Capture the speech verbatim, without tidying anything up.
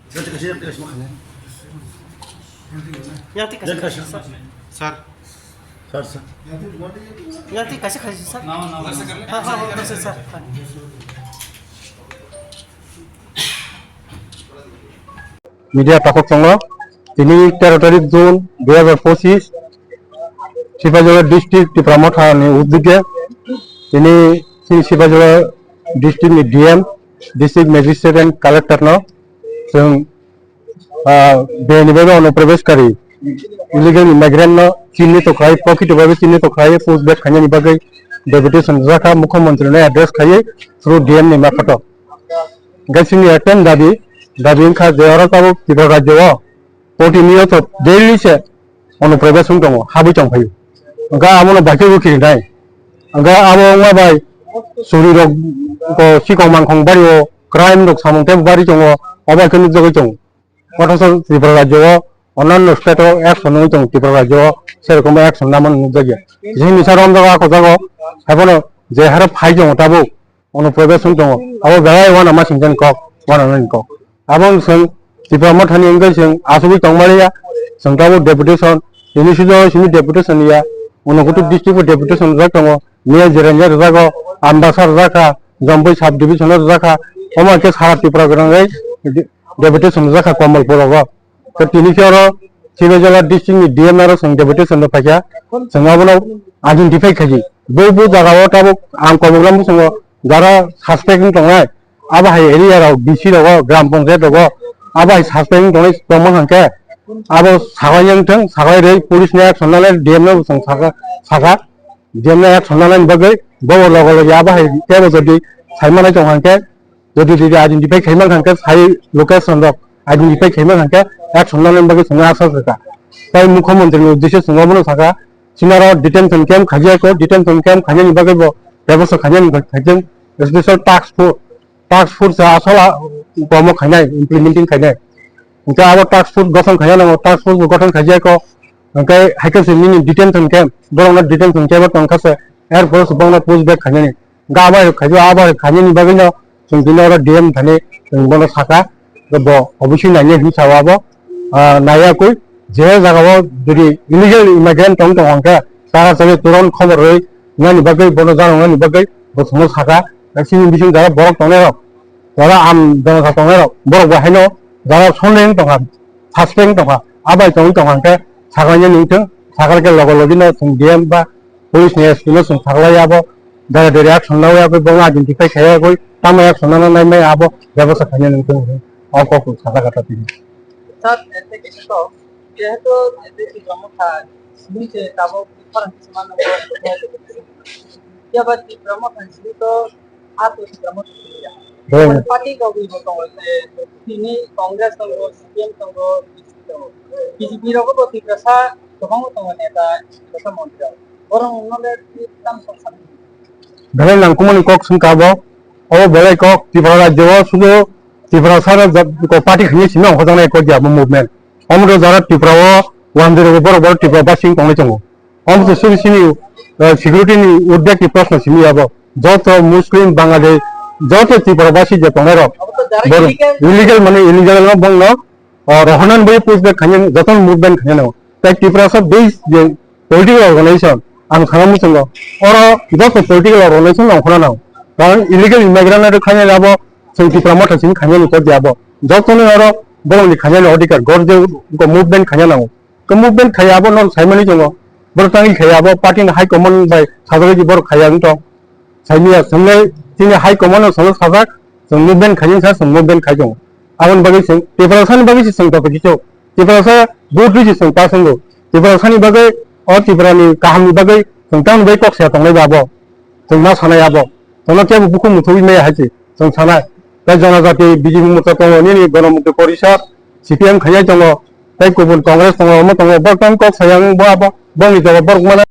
Yang tik kasih kasih, sir. Sir. Sir, sir. Yang tik kasih kasih, sir. Ha, ha, ha, kasih, sir. Media takhuk tongo. Tini tero tarik June dui hajar pochis, Sipajora district Tipra Motha ni uddige tini chini Sipajora district ni D M, district magistrate and collector no chwng, ah, bini bagwi ono probesh kari illegal immigrant no chini to khlai, pokito bagwi chini to khlai, push back khainani bagwi deputation jakha, mukhyamantri no address khaiwi through D M ni maphato. Hingke chini ekdom dabi, dabi wngkha je oro tabuk Tripura rajyo o kotini o to daily se onuprobes wng tongo, habwi tong phaio. Hingke abono bai khe rw khirinai. Hingke abo wngma bai suri rok ko sikong mangkhong bari o crime rok samung tei bari tongo, obo khe nukjagwi tongo. Kothok Tripura rajyo o, onanno state o action wngwi tongo Tripura rajyo o, serokom action namani nukjakya. Jini sar romjago ako jago, haiphano je harap phai tongo tabuk, ono probation tongo, abo belai wana ma singkhe kok, wana nani kok. Abo wng chwng Tripura Mothani wngkhe chwng asugwi tongmaliya, chwng tabuk deputation, tini sujo simi deputation ya, Unakoti district o deputation rijak tongo, Miya Jiranya rijago, Ambasa rijakha, Jomboi sub division o rijakha, omo khe sara Tripura gwnangwi deputation rijak kha Komolpur rogo. Tei tini khe oro Sibajala district ni D M aro chwng deputation rok phaikha, chwng abono identify khaidi. Bo bo jaga o tabuk ang Komolgram bwskango jara suspect wng tongnai, abo hai area rok D C rogo, gram panchayat rogo, abo hai suspect wng tongnai tongma hwnkhe abo saklai yang thung, saklai rwi police ni action nanai D M no chwng sakha, sakha. D M no action nanani bagwi bobo logo logi abo hai tebo jodi sai manai tong hwnkhe, jodi jodi identify khai mankha hwnkhe sai location rok identify khai mankha hwnkhe action nanani bagwi chwngno asa sakha. Tai mukhyamantri ni uddesyo chwngno bono sakha, chini aro detention camp khaijak kho, detention camp khainani bagwi bo bebosta khainani khaijak special task force, task force asol a promo khainai, implementing khainai. Hwnkhe abo task force gothon khainai nango, task force bo gothon khaijak kho. Hwnkhe haikhe se nini detention camp, borokno detention camp o tongkha se, er pore se bongno push back khainani. Hwnkhe abo hai khaijak, abo hai khainani bagwino chwng tini oro D M thani chwng bono sakha, bo obosui naiya hinwi sao abo, ah, naiya kwi je jaga o jodi illegal immigrant tong tongo hwnkhe, tara chari turon khobor rwi nani bagwi, bono janoknani bagwi bo chwngno sakha. Chini bising jara borok tongnai rok, jara am donosa tongnai rok, borok bo haino jara sondeh wng tongkha, suspect wng tongkha, abai tongwi tongkha hwnkhe saklaina nung thung, sakal khe logo logi no chwng D M ba police ni S P no chwng saklai abo, jara jari action naui abo bono identify khai abo, tamo action nana nai mai abo bebosta khaina nung thung, o kok sajak kha tini. Sir, ete kisa to, jehetu ete ki jomo kha, simi se tabok khorang kisa mano, yaba Tipra Motha simi to, a to Tipra Motha simi ya. Party rok bo tongo, tini Congress tongo, C P M tongo, B J P tongo. B J P rogo bo Tiprasa kwbangma tongo neta, Tiprasa montri rok. Borok no le tam sok sami. Belai nangkukmani kok swngkha bo. Obo belai kok Tripura rajyo o sudu Tiprasa rok ko party khani simi ongkhojaknai kok ya bo movement. Omo to jara Tripura o wanjwi rok borok borok Tripura basing tongnai tongo. Omo to suri sini, eh, security ni uddek ni proshno simi abo. Joto Muslim, Bangladesh, joto Tripura basi je tongnai rok. Borok illegal mane illegal no bongno, o, rohornani bagwi push back khainani jotono movement khainani. Tai Tiprasa based je political organization, ang sana muchungo, oro joto political organization ongkhorna nango. Karon illegal immigrant no khainani abo chwng Tipra Motha simi khainani kok di abo. Jotono oro borokni khainani odhikar, gor je movement khaina nango. Ke movement khaiya abo norok saimani tongo. Borok tangwi khaiya abo party ni high command bai sajagwi borok khaiya wng tong. Saimanya chwngle chini high command no salo sajak, chwng movement khaiyung sa chwng movement khai tongo. Aboni bagwi chwng Tiprasa ni bagwi se chwng joto kisu. Tiprasa vote rwi se chwng pass wngo. Tiprasa ni bagwi o Tripura ni kaham ni bagwi chwng tamni bagwi kok saya tongnai ba abo. Chwng ma sanai abo. Chwngno kebo bukhuk muthubwi maya hai se chwng sanai. Tai Jonojati B J P morcha tongo nini Ganamukti Porishad, C P M khainai tongo. Tai kubun Congress tongo, omo tongo. Borok tang kok saya wng bo abo. Bongni jaga borok mana.